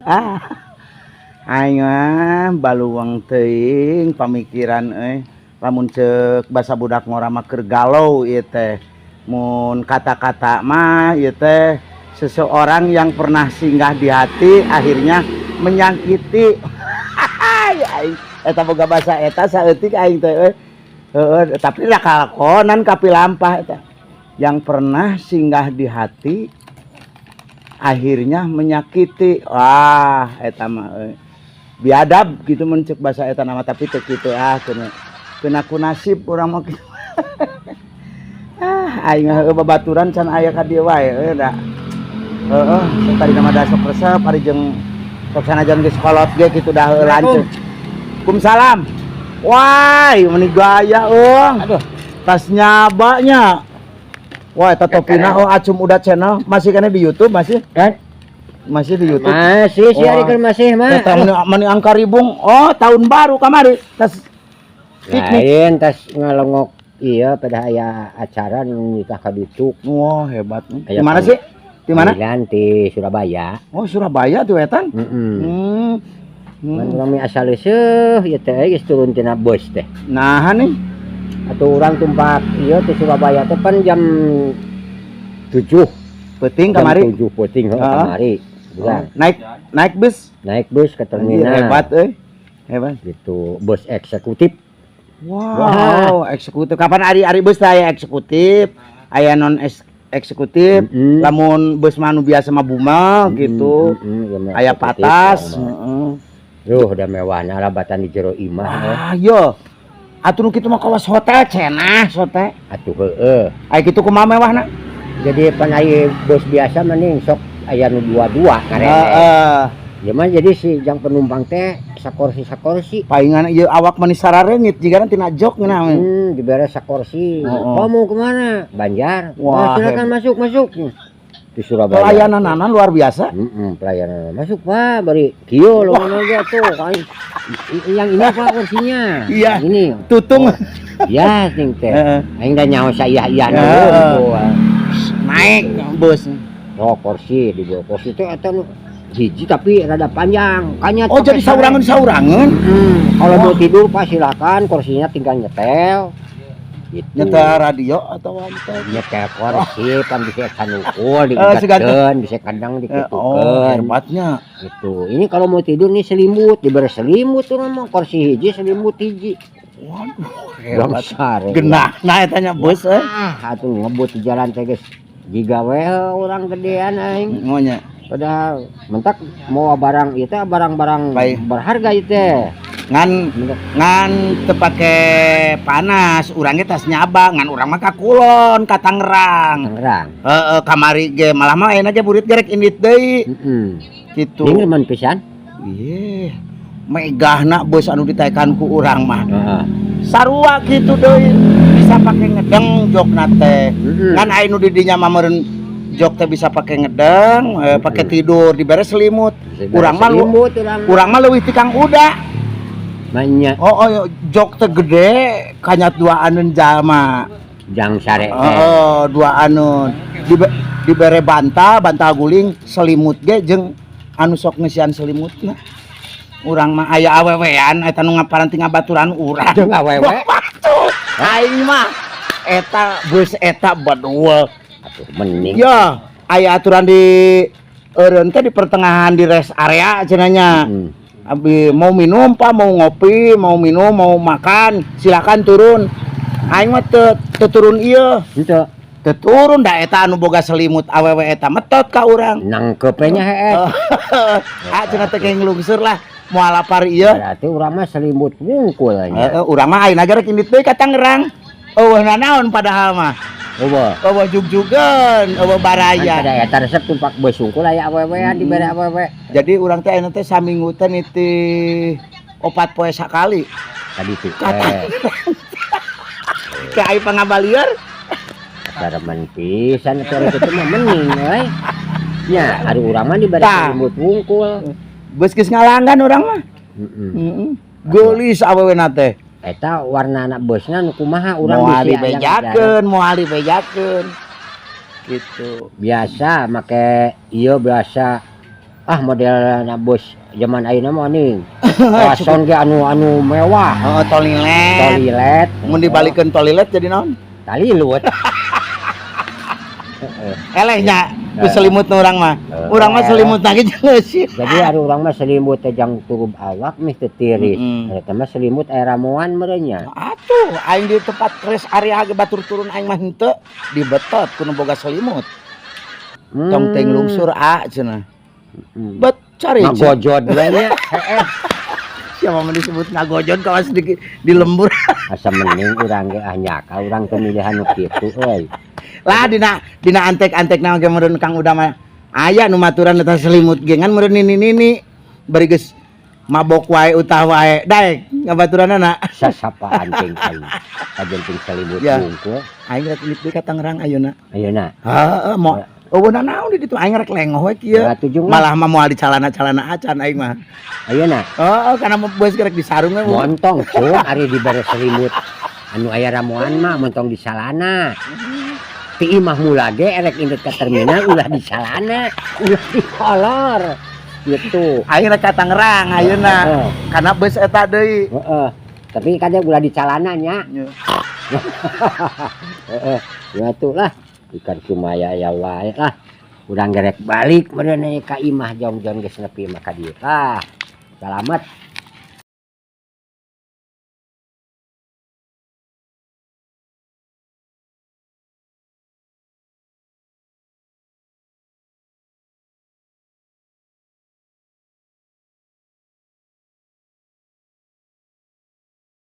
Ah. Aing mah baluang teuing pamikiran euy. Lamun ceuk basa budak ngora mah keur galau ieu teh. Mun kata-kata mah ieu teh seseorang yang pernah singgah di hati akhirnya menyakiti. Ya aing eta boga basa eta saeutik aing teh euy. Heeh, tapi da kalakonan kapilampah eta. Yang pernah singgah di hati akhirnya menyakiti. Wah, eta mah euy. Biadab gitu mun ceuk basa eta nama, tapi teu kitu ah, kena kena ku nasib urang mah kitu. Ah, aing heueuh babaturan can aya ka dieu wae euy da. Heeh, tadi nama da sok resep ari jeung sok sanajan geus kolot ge kitu dah heueuh lanceuk. Waalaikumsalam. Wah, meni gaya euang. Aduh. Tas nyabanya. Wah, eta topina, oh, Acum Uda Channel masih kena di YouTube masih? Kan? Masih di YouTube. Masih sih Wah. Ari keur masih mah. Eta meni, meni angka ribung. Oh, tahun baru kamari. Tas piknik. Lain tas ngalongok, iya, pada aya acara nu nikah ka ditu. Wah, hebat. Aya Di mana sih? Di mana? Panggilan di Surabaya. Oh, Surabaya tuh etan. Heeh. Man urang mah asal seuh ieu teh geus turun tina bus teh. Nah, nih. Atau urang tumpak ieu teh Surabaya teh pan jam 7. Peuting Jam kamari. 7 peuting heuh kamari. Urang Naik naik bus. Naik bus ke Anjir, terminal. hebat euy. Hebat. Gitu, bus eksekutif. Wow, eksekutif. Kapan ari ari bus teh aya eksekutif, aya non eksekutif. Lamun bus mah nu biasa mah buma gitu. Heeh, ya, Aya eksekutif, patas, urang mah. Heeh. Duh, udah mewah batan di jero imah eh. Ah, yo. Atuh nu kitu mah kawas hotel cenah, sote. Atuh heueuh. Aya kitu kumaha mewahna? Jadi pan ari bus biasa mending sok aya nu dua-dua karene. Ya mah jadi si jang penumpang teh sakorsi sakorsi. Palingan ieu awak mah sarareungit jigana tina jok ngeunah we. Dibere sakorsi. Oh. Oh, mau kemana? Banjar. Wah, Wah, silakan hebat. Masuk, masuk. Di Surabaya. Pelayananana luar biasa. Pelayanan. Masuk, Pak, bari kieu lo aja tuh. Yang ini, Pak, kursinya. Iya. Yang ini. Tutung. Oh, ya, sing teh. Aing da nyaho saya iya. Naik bus. Oh, kursi di bawah kursi teh eta nu hiji tapi rada panjang. Kanya Oh, jadi saurangan-saurangan. Kalau mau tidur, Pak, silakan, kursinya tinggal nyetel. Gitu. Nyetel radio atau apa? Nyetel kursi pan bisa kanukul Eh, diigatkeun, bisa kadang Oh, dikitukeun. Hebatnya. Gitu. Ini kalau mau tidur nih selimut, diberi selimut tuh nama kursi hiji selimut hiji. Waduh, hebat. Besar. Genah, nah eta nya bus eh. Ah, atuh ngebut di jalan teh geus jiga we orang gedean aing. Ngonya. Padahal mentak mau barang itu barang-barang Baik. Berharga itu teh. Ngan ngan teu pake panas, urangnya tas nyaba, ngan urang mah ka kulon, ka Tangerang. Tangerang. Heeh, kamari ge malah mah ayeuna ge burit gerek indit deui. Gitu. Ini remen pisan. Iya. Megahna bus anu ditaekan ku urang mah. Sarua kitu deui, bisa pake ngedeng jokna teh. Ngan aya nu di dinya mah meureun jok teh bisa pake ngedeng, pake tidur, dibere selimut. Urang mah selimut urang. Urang mah leuwih ti Kang Uda. Manya. Oh, jok teh gede, kanyat dua anun jalma. Jang sare teh. Heeh, dua anun. Dibere bantal, bantal guling, selimut ge jeung anu sok ngeusian selimutna. Urang mah aya awewean eta nu ngaparanti ngabaturan urang. Jeung awewe. Tuh, aing mah eta bus eta bedul. Atuh mending. Ya, aya aturan di eureun teh di pertengahan di rest area cenah nya. Abi mau minum, Pak, mau ngopi, mau minum, mau makan, silakan turun. Aing mah teu teu turun ieu. Henteu. Teu turun da eta anu boga selimut awewe eta metot ka urang. Nangkep nya heeh. Ah, cenah teh kayak ngelungsur lah. Moal lapar ieu. Berarti urang mah selimut wungkul nya. Heeh, urang mah ayeuna ge rek indit deui ka Tangerang. Euweuh nanaon padahal mah. Euweuh. Euweuh jugjugeun, euweuh baraya. Kan pada eta resep tumpak beus wungkul aya awewean dibere awewe. Jadi urang teh ayeuna teh saminggu teh nitih 4 poe sakali. Tadi tuh. Ka Kayak ai pangabalieur. Remen pisan atuh ari kitu mah mending euy. Nya, ari urang mah dibere Tah. Selimut wungkul. Geus geus ngalanggan urang mah. Heeh. Heeh. Geulis awewena teh. Eta warna anak busna nu kumaha urang Moal bisi aya. Dibejakeun, moal dibejakeun. Gitu. Biasa make ieu biasa Ah, model na bus zaman ayeuna mah ning. Klason ge anu anu mewah. Oh, toilet. Toilet. Mun dibalikeun toilet jadi naon? Talilut. Eleh nya ku selimut nu urang mah. Urang mah selimut lagi jeung sih. Jadi ari urang mah selimut teh jang turub awak mih teu tiris. Eta mah selimut aya ramuan meureun nya. Atuh, aing di tempat rest area ge batur turun aing mah henteu dibetot ku nu boga selimut. Tong teuing lungsur a cenah. Bet cari. Ngagojod we nya. Heeh. Siapa mah disebut ngagojod kawas di lembur. Asa mending urang ge ah nyaka urang teu milihan nu kitu euy. Lah, dina dina antek-antek naon ge meureun Kang Uda mah aya nu maturan eta selimut ge, ngan meureun nini-nini bari geus mabok wae utah wae daek ngabaturanana. Sasapaan ting aing. Kajen ting selimut wungkul. Aing rek indit deui ka Tangerang ayeuna. Ayeuna. Heeh, mau euweuh naon di ditu, aing rek lengoh we kieu. Atuh jung lah. Malah mah moal di calana-calana acan aing mah. Ayeuna. Heeh, kana beues rek disarung we. Montong cung ari dibere selimut anu aya ramuan mah montong di salana. Ti imah mula ge erek indit ka terminal ulah di salana, ulah di kolor. Gitu. Aing rek ka Tangerang ayeuna. Kana bus eta deui. Heeh. Tapi kadang ulah di calana nya. Heeh. Ya tuh lah ikan sumaya ya wae lah. Urang gerek balik meureun ka imah jongjon geus nepi mah ka dieu. Lah, salamet.